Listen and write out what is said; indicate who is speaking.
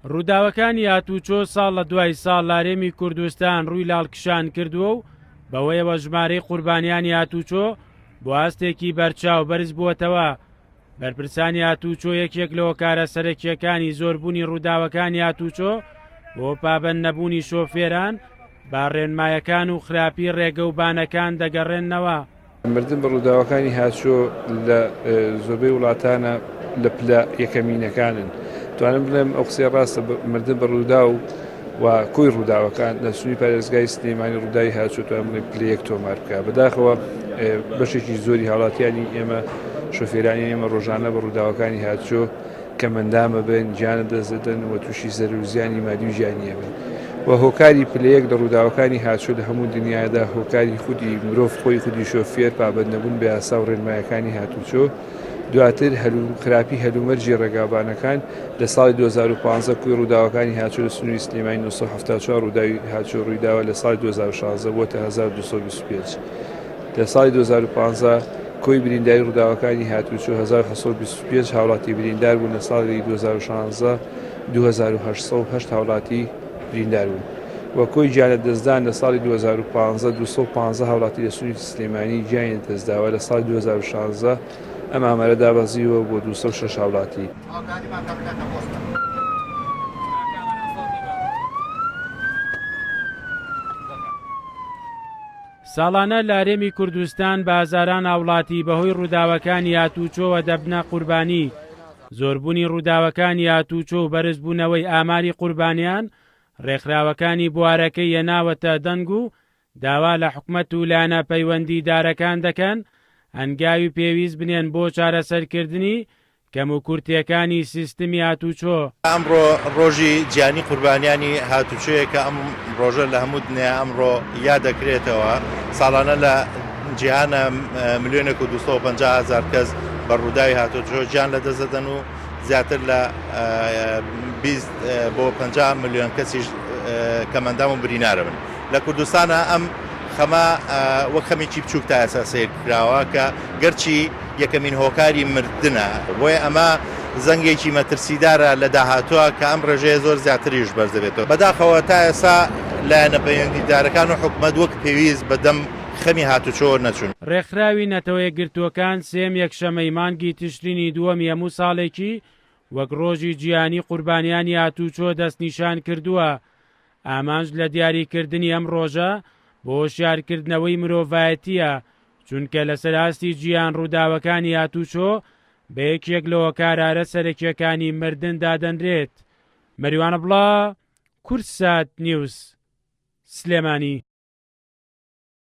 Speaker 1: ڕووداوەکانی هاتووچۆ ساڵ لە دوای ساڵ لە هەرێمی کوردستان ڕووی لە هەڵکشان کردووە و بەوەیەوە ژمارەی قوربانیانی هاتووچۆ بۆ ئاستێکی بەرچاو بەرز بووەتەوە. بەرپرسانی هاتووچۆ یەکێک لە هۆکارە سەرەکییەکانی زۆربوونی ڕووداوەکانی هاتووچۆ بۆ پابەند نەبوونی شۆفێران بە ڕێنمایەکان و خراپی ڕێگە و بانەکان دەگەڕێننەوە.
Speaker 2: مردن بە ڕووداوەکانی هاتوچۆ لە زۆربەی وڵاتانە لە پلە یەکەمینەکانن توانم بڵێم ئەو قسەیە ڕاستە مردن بە ڕووداو و کۆی ڕووداوەکان لە سنووری پارێزگای سلێمانی ڕووداوی هاتوچۆ توانم بڵێم پلە یەک تۆمار بکە بەداخەوە بەشێکی زۆری هاوڵاتیانی ئێمە شۆفێرانی ئێمە ڕۆژانە بە ڕووداوەکانی هاتوچۆ کەمئەندامە بن، گیان لەدەست دەدەن و تووشی زەرەر و زیانی مادی و گیانی ئەبن. و هۆکاری پلە یەک لە ڕووداوەکانی هاتوچۆ لە هەموو دنیادا هۆکاری خودی مرۆڤ خۆی خودی شۆفێر پابەند نەبوون بە یاسا و ڕێنمایەکانی هاتوچۆ دواتر هەلو خراپی هەلومەرجی ڕێگاوبانەکان لە ساڵی 2015 کۆی ڕووداوەکانی هاتوچۆ لە سنووری سلێمانی 974 ڕووداوی هاتوچۆ ڕوویداوە لە ساڵی 2016 بووەتە 1225 لە ساڵی 2015 کۆی برینداری ڕووداوەکانی هاتووچۆ 1825 هاوڵاتی بریندار بوون لە ساڵی 2016 2808 هاوڵاتی بریندار بوون و کۆی گیانلەدەستدان لە ساڵی 2015 215 هاوڵاتی لە سنووری سلێمانی گیانی لەدەستداوە لە ساڵی 2016 ئەم ئامارە دابەزیوە بۆ 206 هاوڵاتی.
Speaker 1: ساڵانە لە هەرێمی کوردستان بە هەزاران هاوڵاتی بەهۆی ڕووداوەکانی هاتووچۆوە دەبنە قوربانی، زۆربوونی ڕووداوەکانی هاتووچۆ و بەرزبوونەوەی ئاماری قوربانیان ڕێکخراوەکانی بوارەکەی هێناوەتە دەنگ و داوا لە حکومەت و لایەنە پەیوەندیدارەکان دەکەن هەنگاوی پێویست بنێن بۆ چارەسەرکردنی کەموکورتییەکانی سیستمی هاتووچۆ.
Speaker 3: ئەمڕۆ ڕۆژی جیهانی قوربانیانی هاتوچۆیە کە ئەم ڕۆژە لە هەموو دنیا ئەمڕۆ یاد دەکرێتەوە. ساڵانە لە جیهانە ملیۆنێک و 250 هەزار کەس بە ڕووداوی هاتوچۆ گیان لەدەست دەدەن و زیاتر لە 20 بۆ 50 ملیۆن کەسیش کەمئەندام و برینارە بن. لە کوردستانە ئەم خەمە وەک خەمێکی بچووک تا ئێستا سەیر کراوە کە گەرچی یەکەمین هۆکاری مردنە، بۆیە ئەمە زەنگێکی مەترسیدارە لە داهاتووە کە ئەم ڕێژەیە زۆر زیاتریش بەرز دەبێتەوە. بەداخەوە تا ئێستا لایەنە پەیوەندیدارەکان و حکومەت وەک پێویست بەدەم خەمی هاتوچۆ نەچوون.
Speaker 1: ڕێکخراوی نەتەوەیەکگرتووەکان سێیەم یەکشەممەی مانگی تشرینی دووەمی هەموو ساڵێکی وەک ڕۆژی جیهانی قوربانیانی هاتوچۆ دەستنیشان کردووە، ئامانج لە دیاریکردنی ئەم ڕۆژە بۆ هۆشیارکردنەوەی مرۆڤایەتییە، چونکە لەسەر ئاستی جیهان ڕووداوەکانی هاتووچۆ بە یەکێک لە هۆکارارە سەرەکییەکانی مردن دادەنرێت. مەریوان عەبدوڵا، کوردسات نیوز، سلێمانی.